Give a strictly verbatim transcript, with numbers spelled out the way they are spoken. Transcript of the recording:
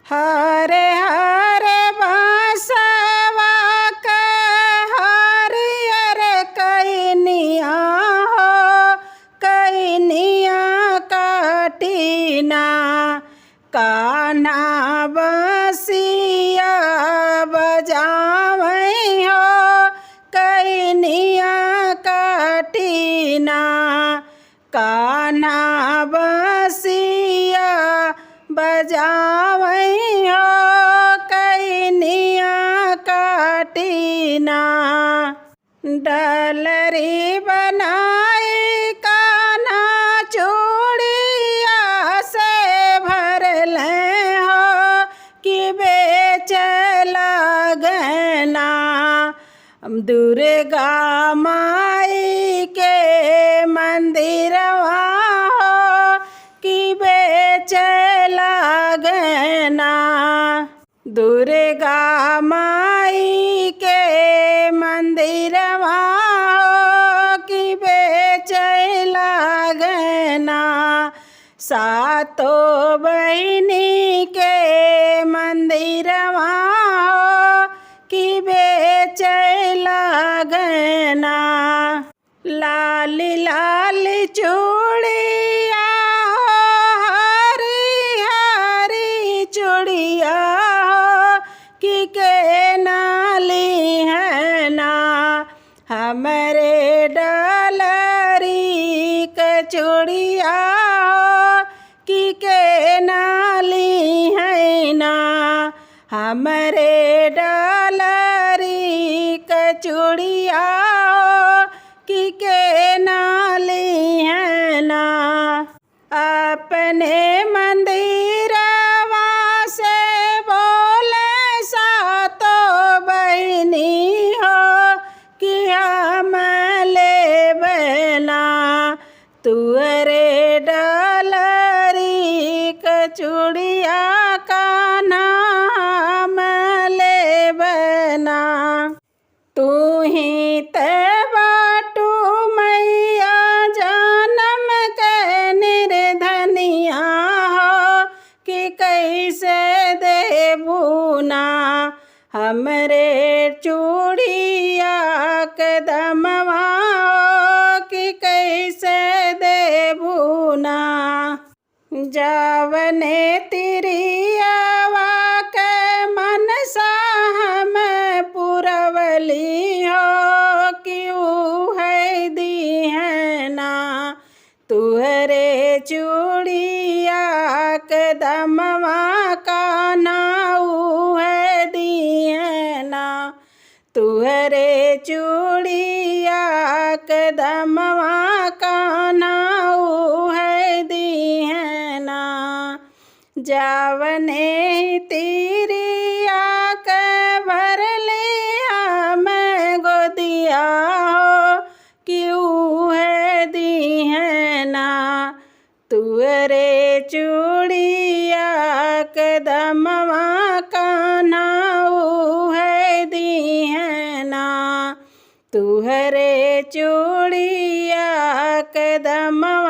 हरे हरे बांसवा के हरियर कइनिया हो, कइनिया काटिना। कान्हा बंसिया बजावइ हो, कइनिया काटिना। कान्हा बंसिया बजावइ हो, कइनिया काटिना। डलरी बनाई कान्हा चूड़िया से भरले हो, कि बेचे लागना। दुर्गा माई के मंदिरवा हो, कि बेचे लागना। दुर्गा माई के मंदिरवा हो, कि बेचे लागना। सातो बहिनी के मंदिरवा हो, कि बेचे लागना। लाली लाली चूड़िया हो, हरी हरी चूड़िया हो, कि के ना लिहना। हमरे डलरी के चूड़िया हो, कि के ना लिहना। हमरे डलरी के चूड़िया हो, कि के ना लिहना। अपने मंदिरवा से बोले सातो बहिनी हो, कि हम लेबना। तुहरे डलरी के चूड़िया कान्हा हम लेबना। तू ही ते बाटू मैया जनम के निर्धनिया हो, कि कइसे देबू ना। हमरे चूड़िया के दमवा हो, कि कइसे देबू ना। जवने तिरियवा के मनसा हम पुरवली हो, कि उहइ दिहना। तुहरे चूड़िया के दमवा कान्हा उहइ दिहना। तुहरे चूड़िया के दमवा कान्हा उहइ दिहना। जवने तिरिया के भरली हम गोदिया हो, कि उहइ दिहना। तुहरे चूड़िया के दमवा कान्हा उहइ दिहना। तुहरे चूड़िया के दमवा